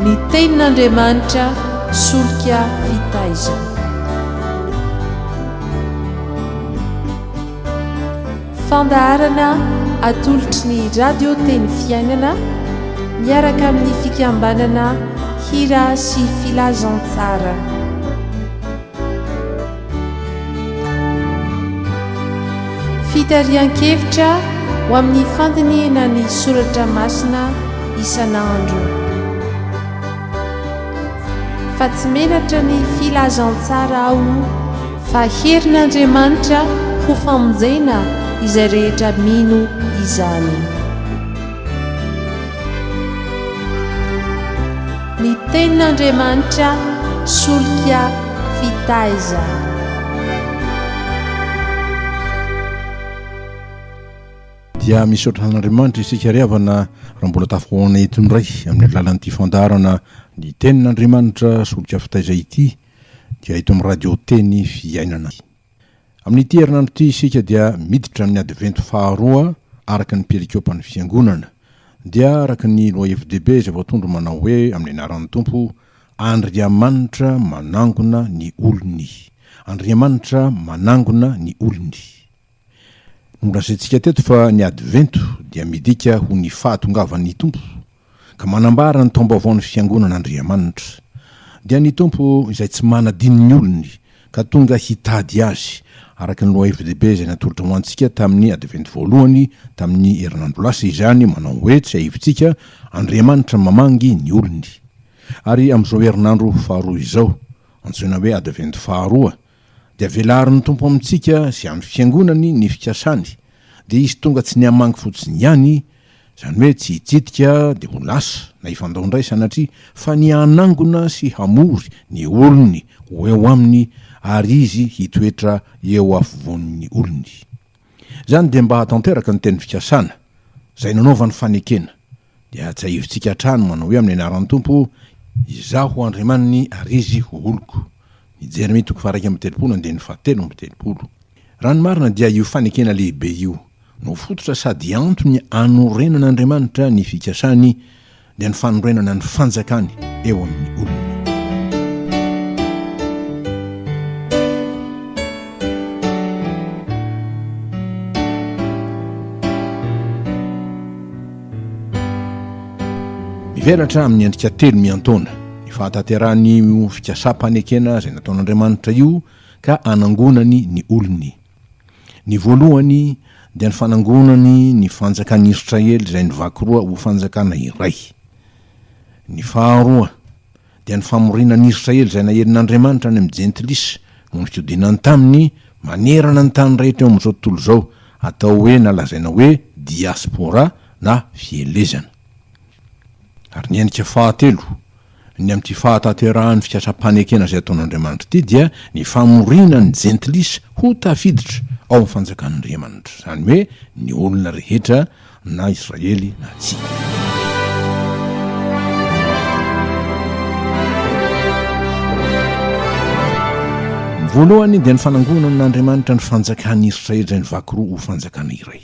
Ny Tenin'Andriamanitra solika fitaizana. Fandaharana atolotry ny Radio Teny Fiainana miaraka amin'ny fikambanana Hira sy Filazantsara. Fitarihan-kevitra ho amin'ny fandinihana ny soratra masina isan'andro. Fa tsy menatra ny filazantsara aho fa herin'Andriamanitra ho famonjena izay rehetra mino izany. Ny Tenin'Andriamanitra solika fitaizana. Dia misaotra an'Andriamanitra isika ry havana raha mbola tafahoana eto indray amin'ny alalan'ity fandaharana ny Tenin'Andriamanitra solika fitaiza ity dia eto amin'ny Radio Teny Fiainana. Amin'ity herinandro ity isika dia miditra amin'ny Advento faharoa araka ny perikopan'ny Fiangonana. Dia araka ny lohahevi-dehibe izay voatondro manao hoe amin'ny anaran'ny Tompo, Andriamanitra manangona ny olony. Andriamanitra manangona ny olony. Nolazaintsika teto fa ny Advento dia midika ho ny fahatongavan'ny Tompo, ka manambara ny taom-baovaon'ny Fiangonan'Andriamanitra. Dia ny Tompo izay tsy manadino ny olony, ka tonga hitady azy, araka ny lohahevi-dehibe izay natolotra ho antsika tamin'ny Advento voalohany tamin'ny herinandro lasa izany, manao hoe, Tsiahivintsika, Andriamanitra mamangy ny olony. Ary amin'izao herinandro faharoa izao, antsoina hoe Advento faharoa, Dia velarin'ny Tompo amintsika sy amin'ny Fiangonany ny fikasany, dia Izy tonga tsy ny hamangy fotsiny ihany, izany hoe tsy hitsidika dia ho lasa na hifandao indray sanatria, fa ny hanangona sy hamory ny olony ho eo Aminy ary Izy hitoetra eo afovoan'ny olony. Izany dia mba hahatanteraka ny teny fikasana izay nanaovany fanekena. Dia tsiahivintsika hatrany manao hoe amin'ny anaran'ny Tompo, Izaho ho Andriamaniny ary Izy ho oloko. Ny Jeremia toko faha-31 andininy faha-33. Raha ny marina dia io fanekena lehibe io no fototra sady antony anorenan'Andriamanitra ny fikasany dia ny fanorenana ny fanjakany eo amin'ny olony. Mivelatra amin'ny endrika telo miantaona ny fahatanterahan'io fikasam-panekena izay nataon'Andriamanitra io ka anangonany ny olony. Ny voalohany dia ny fanangonany ny fanjakan'i Israely izay nivaky roa ho fanjakana iray. Ny faharoa dia ny famoriana an'i Israely izay naelin'Andriamanitra any amin'ny Jentilisa noho ny fiodinany taminy manerana ny tany rehetra eo amin'izao tontolo izao, atao hoe na lazaina hoe diaspora na fielezana. Ary ny endrika fahatelo, ny amin'ity fahatanterahan'ny fikasam-panekena izay ataon'Andriamanitra ity dia ny famoriana ny Jentilisa ho tafiditra ao amin'ny fanjakan'Andriamanitra, izany hoe ny olona rehetra na Israely na tsia. Ny voalohany dia ny fanangonan'Andriamanitra ny fanjakan'i Israely izay nivaky roa ho fanjakana iray.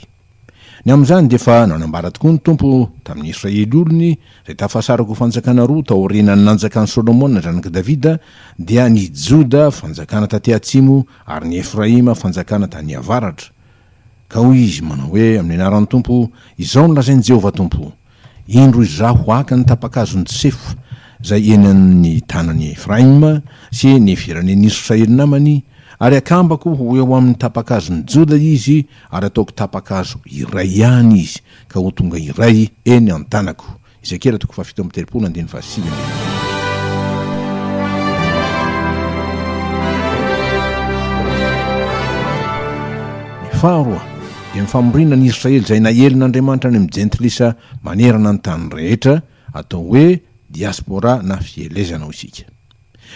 Ny amin'izany dia efa nanambara tokoa ny Tompo tamin'ny Israely olony, izay tafasaraka ho fanjakana roa taorianan'ny nanjakan'i Solomona zanak'i Davida, dia ny Joda, fanjakana taty atsimo, ary ny Efraima, fanjakana tany avaratra. Ka hoy izy manao hoe, Amin'ny anaran'ny Tompo, izao no lazain'i Jehovah Tompo, Indro izaho haka ny tapa-kazon'i Josefa, izay eny amin'ny tanan'i Efraima sy ny firenen'i Israely namany, ary hakambako ho eo amin'ny tapa-kazon'i Joda izy, ary hataoko tapa-kazo iray ihany izy, ka ho tonga iray eny an-tanako. Ezekiela toko fahafito amby telopolo andininy fahasivy ambin'ny folo. Ny faharoa dia ny famoriana ny Israely izay naelin'Andriamanitra any amin'ny jentilisa manerana ny tany rehetra, atao hoe diaspora na fielezana hoy isika.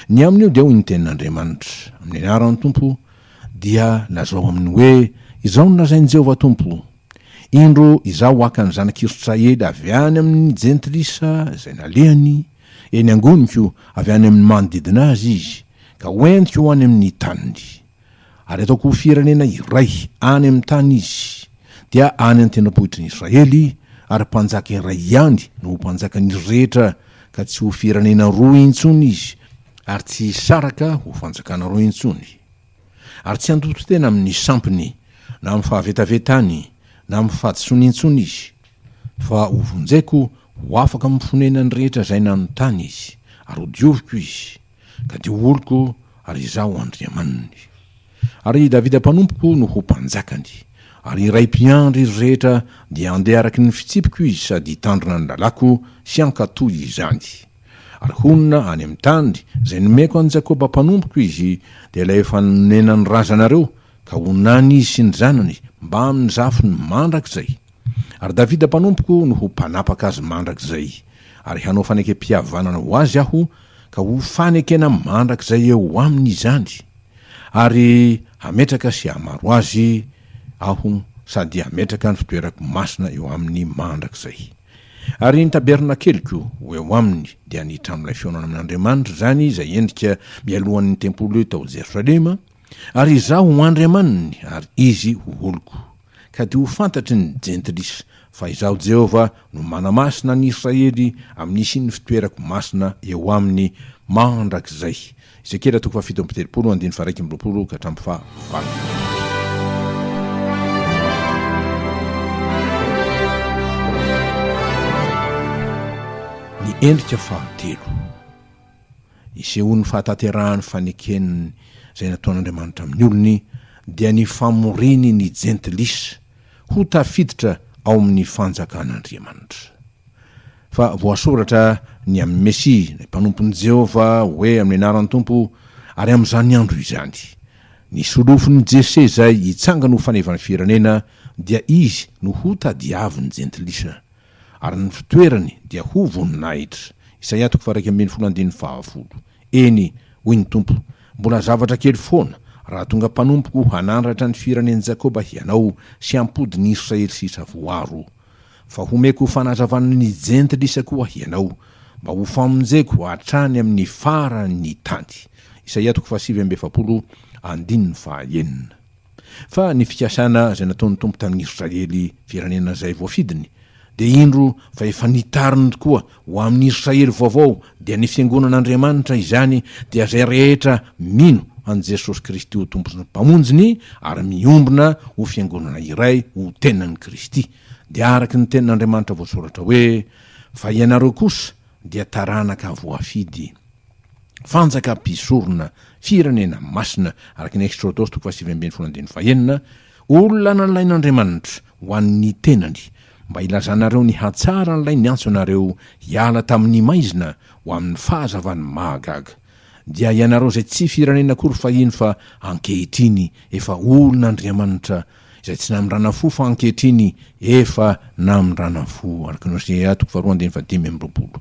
Ny amin'io dia hoy ny tenin'Andriamanitra, amin'ny anaran'ny Tompo dia lazao aminy hoe, Izao no lazain'i Jehovah Tompo, Indro, Izaho haka ny zanak'Israely avy any amin'ny jentilisa izay nalehany, eny angoniko avy any amin'ny manodidina azy izy, ka hoentiko ho any amin'ny taniny. Ary hataoko ho firenena iray any amin'ny tany izy, dia any an-tendrombohitry ny Israely, ary mpanjaka iray ihany no ho mpanjakan'izy rehetra, ka tsy ho firenena roa intsony izy, ary tsy hisaraka ho fanjakana roa intsony. Ary tsy handoto tena amin'ny sampiny, na amin'ny fahavetavetany, na amin'ny fahadisoany intsony izy, fa hovonjeko ho afaka amin'ny fonenany rehetra izay nanontany izy, ary hodioviko izy, ka dia ho oloko, ary Izaho ho Andriamaniny. Ary i Davida mpanompoko no ho mpanjakany, ary hiray mpiandry izy rehetra, dia handeha araka ny fitsipiko izy sady hitandrina ny lalàko sy hankatò izany. Ary honina any amin'ny tany izay nomeko an'i Jakoba mpanompoko izy, dia ilay efa nonenan'ny razanareo, ka honina any izy sy ny zanany mbamin'ny zafiny mandrakizay. Ary Davida mpanompoko no ho mpanapaka azy mandrakizay, ary hanao fanekempihavanana ho azy Aho, ka ho fanekena mandrakizay eo aminy izany, ary hametraka sy hamaro azy Aho sady hametraka ny fitoerako masina eo aminy mandrakizay. Ary ny tabernakeliko ho eo aminy, dia ny tranolay fihaonana amin'Andriamanitra izany, izay endrika mialohan'ny tempoly tao Jerosalema, ary Izaho ho Andriamaniny, ary izy ho oloko. Ka dia ho fantatry ny Jentilisa fa Izaho Jehovah no manamasina ny Israely amin'ny hisian'ny fitoerako masina eo aminy mandrakizay. Ezekiela toko fahafito amby telopolo andininy faha-iraika amby 20 ka hatramin'ny fahavalo. Ny endrika fahatelo. Isehoan'ny fahatanterahan'ny fanekeny izay nataon'Andriamanitra amin'ny olony dia ny famoriany ny Jentilisa ho tafiditra ao amin'ny Fanjakan'Andriamanitra. Fa voasoratra ny amin'ny Mesia, ilay mpanompon'i Jehovah, hoe amin'ny anaran'ny Tompo, ary amin'izany andro izany, ny solofon'i Jese izay hitsangana ho fanevan'ny firenena, dia izy no hotadiavin'ny Jentilisa. Ary ny fitoerany dia ho voninahitra. Isaia toko faha-11 andininy fahafolo. Eny, hoy ny Tompo, mbola zavatra kely foana, raha tonga mpanompoko hanandratra ny firenen'i Jakoba hianao sy hampody ny Israely sisa voaro. Fa homeko fanazavana ny jentilisa koa hianao, mba ho famonjeko hatrany amin'ny faran'ny tany. Isaia toko faha-49 andininy fahaenina. Fa ny fikasana izay nataon'ny Tompo tamin'ny Israely, firenena izay voafidiny, dia indro fa efa nitariny tokoa ho amin'ny Israely vaovao, dia ny Fiangonan'Andriamanitra izany, dia izay rehetra mino an'i Jesosy Kristy ho Tompo sy Mpamonjiny ary miombona ho Fiangonana iray ho tenan'i Kristy. Dia araka ny tenin'Andriamanitra voasoratra hoe, Fa ianareo kosa dia taranaka voafidy. Fanjaka mpisorona, firenena masina, araka ny Eksodosy toko faha-19 andininy fahenina, olona nalain'Andriamanitra ho an'ny tenany, mba hilazanareo ny hatsaran'ilay niantso anareo hiala tamin'ny maizina ho amin'ny fahazavany mahagaga. Dia ianareo izay tsy firenena akory fahiny fa ankehitriny efa olon'Andriamanitra, izay tsy namindrana fo fa ankehitriny efa namindrana fo, araka ny Hosea toko faharoa andininy fahadimy amby 20.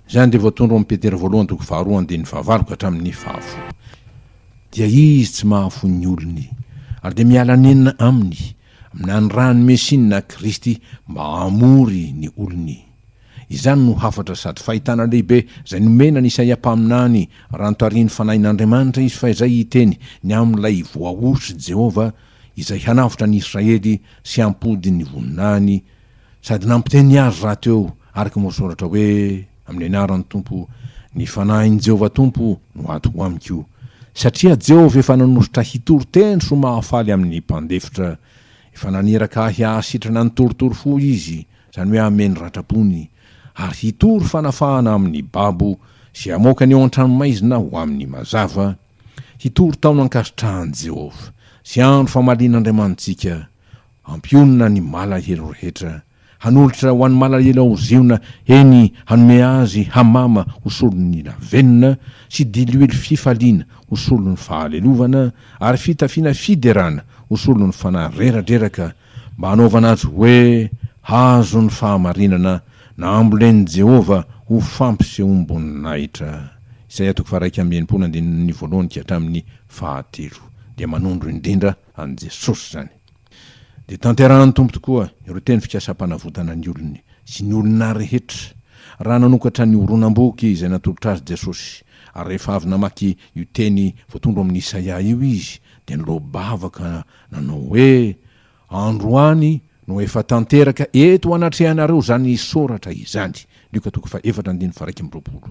Izany dia voatondro ao amin'ny Petera voalohany toko faharoa andininy fahavalo ka hatramin'ny fahafolo. Dia izy tsy mahafoy ny olony, ary dia miala nenina aminy, amin'ny nanirahan'ny Mesia na Kristy mba hamory ny olony. Izany no hafatra sady fahitana lehibe izay nomena an'i Isaia mpaminany raha notarihin'ny Fanahin'Andriamanitra izy fahizay hiteny ny amin'ilay voahosotry Jehovah izay hanavotra ny Israely sy hampody ny voninahiny Sady nampiteny azy rahateo, araka ny voasoratra hoe, Amin'ny anaran'ny Tompo, ny Fanahin'i Jehovah Tompo no ato ho amiko, satria Jehovah efa nanosotra hitory teny soa mahafaly amin'ny mpandefitra. Efa naniraka ahy hahasitrana ny torotoro fo Izy, izany hoe hamehy ny ratram-pony, ary hitory fanafahana amin'ny babo sy hamoaka ny ao an-tranomaizina ho amin'ny mazava, hitory taona ankasitrahan'i Jehovah sy andro famalian'Andriamanitsika, Hampionona ny malahelo rehetra. Hanolotra ho an'ny malahelo ao Ziona, eny, hanome azy hamama ho solon'ny lavenona, sy diloilo fifaliana ho solon'ny fahalelovana, ary fitafiana fiderana ho solon'ny fanahy reradreraka, mba hanaovana azy hoe hazon'ny fahamarinana, nambolen'i Jehovah ho fampisehoam-boninahitra. Isaia toko faha-61 andininy voalohany ka hatramin'ny fahatelo dia manondro indrindra an'i Jesosy izany. Dia tanterahan'ny Tompo tokoa ireo teny fikasam-panavotana ny olony sy ny olona rehetra, raha nanokatra ny horonam-boky izay natolotra azy Jesosy, ary rehefa avy namaky io teny voatondro amin'i Isaia io izy, dia niloa-bavaka nanao hoe, Androany no efa tanteraka eto anatrehanareo izany soratra izany. Lioka toko fahaefatra andininy faha-21.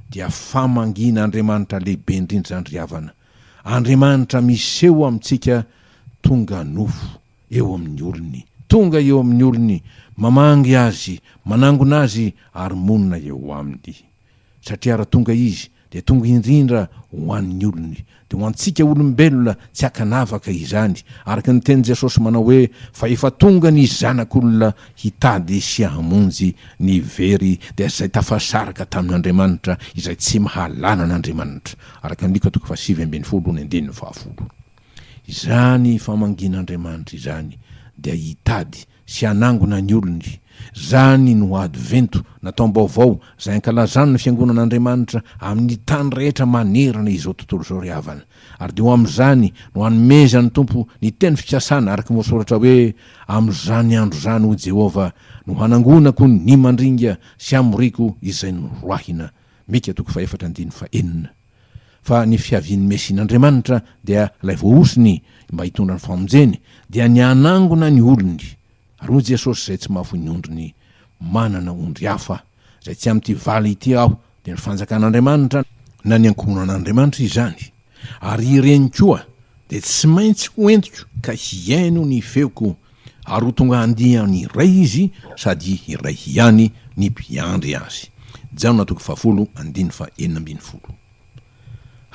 Dia famangian'Andriamanitra lehibe indrindra izany ry havana. Andriamanitra miseho amintsika tonga nofo eo amin'ny olony. Tonga eo amin'ny olony, mamangy azy, manangona azy ary monina eo aminy. Satria raha tonga Izy dia tonga indrindra ho an'ny olony, dia ho antsika olombelona tsy ankanavaka izany, araka ny tenin'i Jesosy manao hoe, Fa efa tonga ny Zanak'olona hitady sy hamonjy ny very, dia izay tafasaraka tamin'Andriamanitra, izay tsy mahalala an'Andriamanitra. Araka ny Lioka toko fahasivy ambinifolo ny andininy fahafolo. Izany famangian'Andriamanitra izany dia hitady sy hanangona ny olony. Izany no Advento na Taom-baovao izay ankalazany ny Fiangonan'Andriamanitra amin'ny tany rehetra manerana izao tontolo izao ry havana. Ary dia ho amin'izany no hanomezan'ny Tompo ny teny fikasana araka ny voasoratra hoe, Amin'izany andro izany, hoy Jehovah, no hanangonako ny mandringa sy hamoriko izay noroahina. Mika toko fahefatra andininy fahenina. Fa ny fiavian'ny Mesian'Andriamanitra dia ilay voahosony mba hitondra ny famonjeny, dia ny hanangona ny olony. Ary hoy Jesosy izay tsy mahafoy ny ondriny, Manana ondry hafa, izay tsy amin'ity vala ity Aho, dia ny fanjakan'Andriamanitra, na ny ankohonan'Andriamanitra izany, ary ireny koa dia tsy maintsy ho entiko ka hihaino ny feoko, ary ho tonga andiany iray izy sady iray ihany ny mpiandry azy. Jaona toko fahafolo andininy faha-16.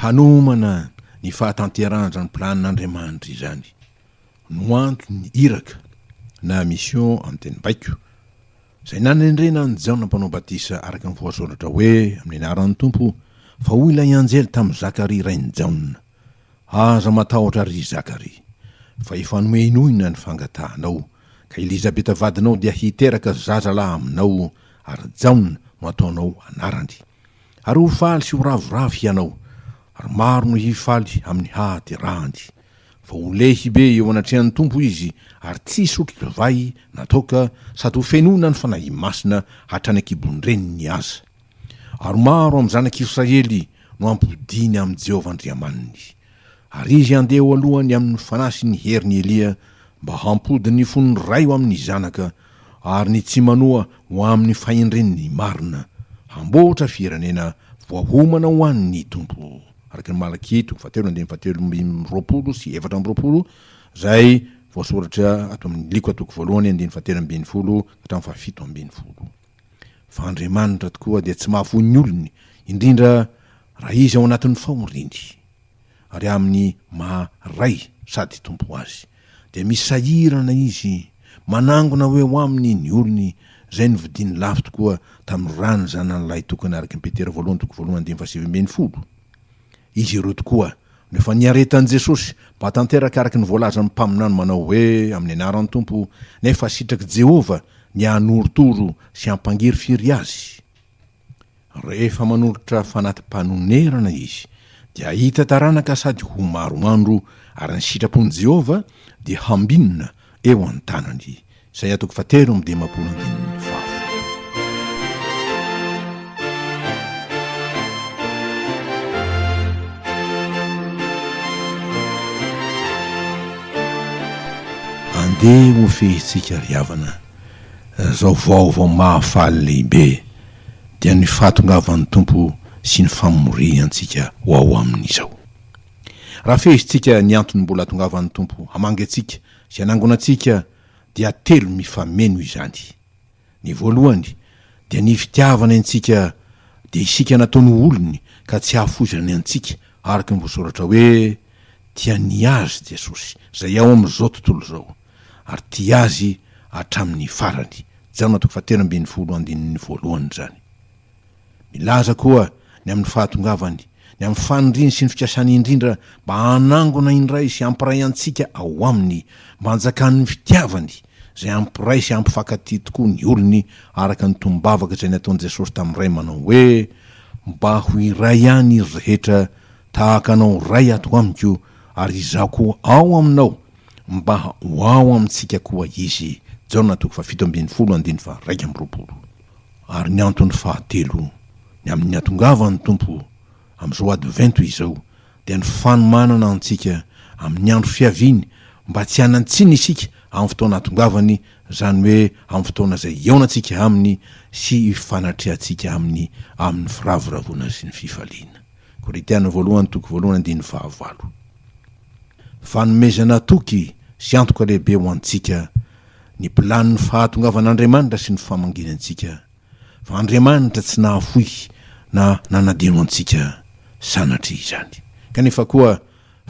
Hanomana ny fahatanterahan'izany planin'Andriamanitra izany no anton'ny iraka na mission amin'ny teny baiko izay nanendrena an'i Jaona Mpanao Batisa araka ny voasoratra hoe amin'ny anaran'ny Tompo fa hoy ilay anjely tamin'i Zakaria rain'i Jaona Aza matahotra ry Zakaria, fa efa nohenoina ny fangatahanao, ka Elizabeta vadinao dia hiteraka zazalahy aminao, ary Jaona no hataonao anarany. Ary ho faly sy ho ravoravo hianao, ary maro no hifaly amin'ny hahaterahany. Fa ho lehibe eo anatrehan'ny Tompo izy, ary tsy hisotro divay na toaka, sady ho fenoina ny Fanahy Masina hatrany an-kibon-dreniny aza. Ary maro amin'ny zanak'Israely no hampodiany amin'i Jehovah Andriamaniny. Ary izy handeha eo alohany amin'ny fanahy sy ny herin'i Elia, mba hampody ny fon'ny ray ho amin'ny zanaka, ary ny tsy manoa ho amin'ny fahendren'ny marina, hamboatra firenena voaomana ho an'ny Tompo. Araka ny Malakia toko fahatelo andininy fahatelo amby roapolo sy 24, izay voasoratra ato amin'ny Lioka toko voalohany andininy fahatelo ambinifolo ka hatramin'ny fahafito ambinifolo. Fa Andriamanitra tokoa dia tsy mahafoy ny olony, indrindra raha izy ao anatin'ny fahoriany. Ary amin'ny maha Ray sady Tompo Azy, dia misahirana Izy manangona ho eo Aminy ny olony izay novidiany lafo tokoa tamin'ny ran'ny Zanany Lahitokana araka ny Petera voalohany toko voalohany andininy fahasivy ambinifolo. Izy ireo tokoa no efa niaretan'i Jesosy mba tanteraka araka ny voalazan'ny mpaminany manao hoe, Amin'ny anaran'ny Tompo, nefa sitrak'i Jehovah ny hanorotoro sy hampangirifiry azy. Rehefa manolotra fanati-panonerana izy, dia hahita taranaka sady ho maro andro, ary ny sitrapon'i Jehovah dia hambinina eo an-tanany. Isaia toko fahatelo amby dimampolo andininy fahafolo. Andeha ho fehintsika ry havana izao vaovao mahafaly lehibe dia ny fahatongavan'ny Tompo sy ny famoriantsika ho ao aminy izao. Raha fehintsika ny antony mbola hatongavan'ny Tompo hamangy antsika sy hanangona antsika dia telo mifameno izany. Ny voalohany dia ny fitiavany antsika dia isika nataony ho olony ka tsy hahafoizany antsika araka ny voasoratra hoe tia ny azy Jesosy izay ao amin'izao tontolo izao ary tia azy hatramin'ny farany. Jaona toko fahatelo ambinifolo andininy voalohany izany. Milaza koa ny amin'ny fahatongavany, ny amin'ny faniriany sy ny fikasany indrindra mba hanangona indray sy hampiray antsika ao aminy, mba hanjakan'ny fitiavany, izay hampiray sy hampifankatia tokoa ny olony, araka ny tonom-bavaka izay nataon'i Jesosy tamin'ny Ray manao hoe, Mba ho iray ihany izy rehetra, tahaka Anao Ray ato amiko, ary Izaho koa ao aminao, mba ho ao amintsika koa izy. Jaona toko fahafito ambinifolo andininy faha-21. Ary ny antony fahatelo ny amin'ny hatongavan'ny Tompo amin'izao Advento izao dia ny fanomanana antsika amin'ny andro fiaviany mba tsy hanan-tsiny isika amin'ny fotoana hahatongavany. Izany hoe amin'ny fotoana izay hihaonantsika Aminy sy hifanatrehantsika Aminy amin'ny firavoravoana sy ny fifaliana. Korintiana voalohany toko voalohany andininy fahavalo. Fanomezana toky sy antoka lehibe ho antsika ny planin'ny fahatongavan'Andriamanitra sy ny famangiany antsika, fa Andriamanitra tsy nahafoy na nanadino antsika sanatria izany. Kanefa koa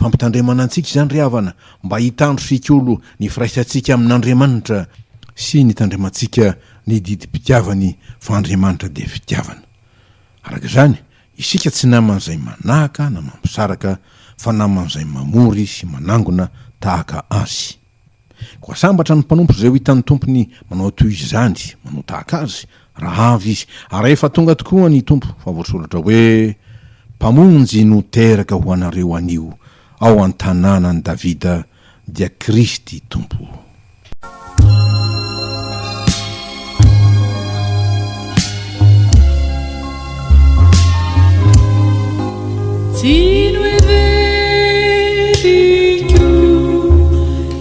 Fampitandremana antsika izany ry havana mba hitandro sy hikolo ny firaisantsika amin'Andriamanitra sy ny hitandremantsika ny didim-pitiavany fa Andriamanitra dia fitiavana. Araka izany, isika tsy naman'izay manahaka na mampisaraka fa naman'izay mamory sy manangona tahaka Azy. Koa sambatra ny mpanompo izay ho hitan'ny tompony manao toy izany, manao tahaka azy, raha avy izy. Ary efa tonga tokoa ny Tompo, fa voasoratra hoe, Mpamonjy no teraka ho anareo anio ao an-tanànan'i Davida, dia Kristy Tompo. Tsy noheveriko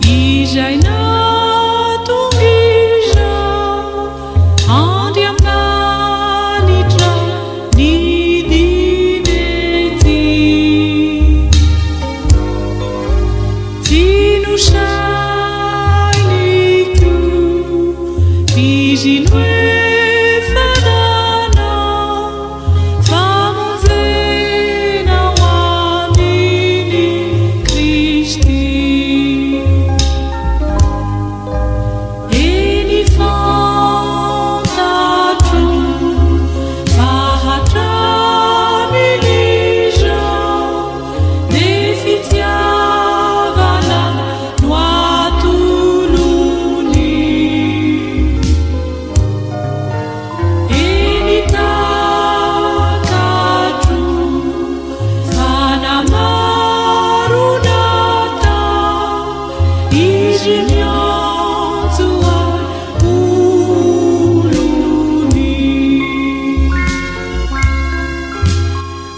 izay nahatonga izao Andriamanitra nidina ety. Tsy nosainiko izy no efa nanao. Famonjena ho amin'i Kristy. Eny fantatro fa hatramin'izao dia fitiavana no atolony. Eny takatro fa na maro natao izy miantso ahy ho olony.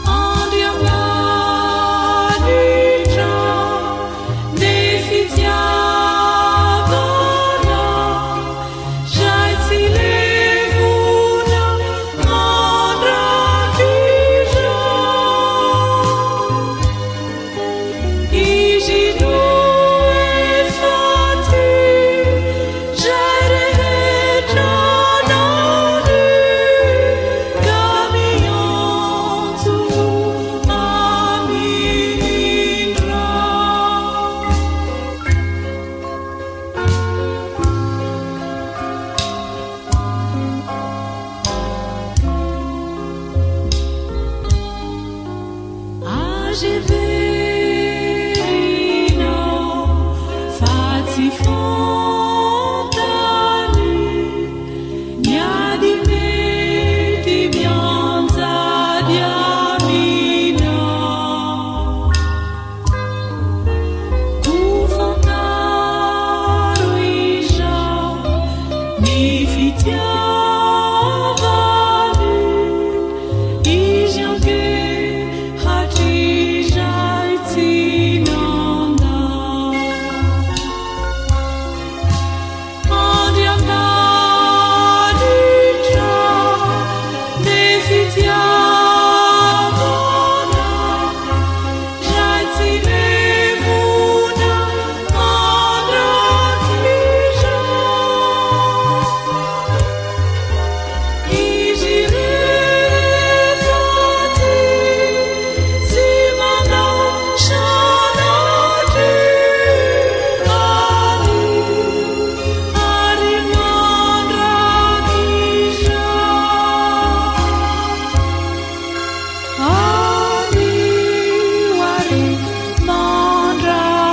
Andriamanitra ny fitiavana. Zay tsy levona mandrakizay. Izy no efa tia zay rehetra nania ka miantso amindra. Azo heverina fa tsy fantany ny ady mety mianjady aminao. Koa fantaro izao ny fitiavany, Izy ange hatrizay tsy nandao. Andriamanitra ny fitiavana. Izay tsy levona mandrakizay. Izy rehefa tia tsy mandao sanatria anio ary mandrakizay. Anio ary mandrakizay.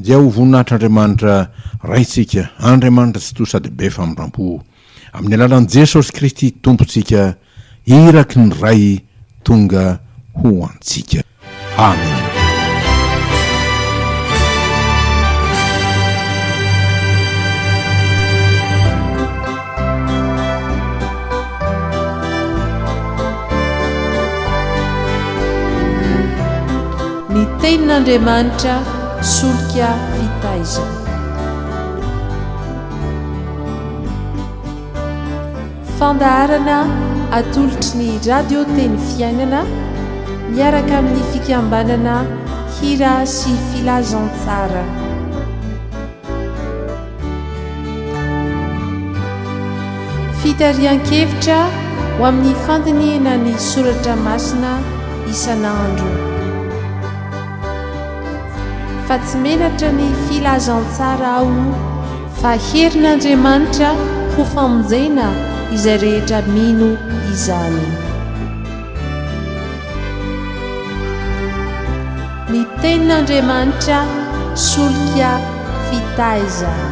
Dia ho voninahitr'Andriamanitra Raintsika, Andriamanitra Tsitoha sady be famindrampo, amin'ny alalan'i Jesosy Kristy Tompontsika, iraky ny Ray tonga ho antsika. Amena. Ny Tenin'Andriamanitra. Solika fitaizana. Fandaharana atolotry ny Radio Teny Fiainana miaraka amin'ny fikambanana Hira sy Filazantsara. Fitarihan-kevitra ho amin'ny fandinihana ny soratra masina isan'andro. Fa tsy menatra ny filazantsara aho fa herin'Andriamanitra ho famonjena izay rehetra mino izany. Ny tenin'Andriamanitra solika fitaizana.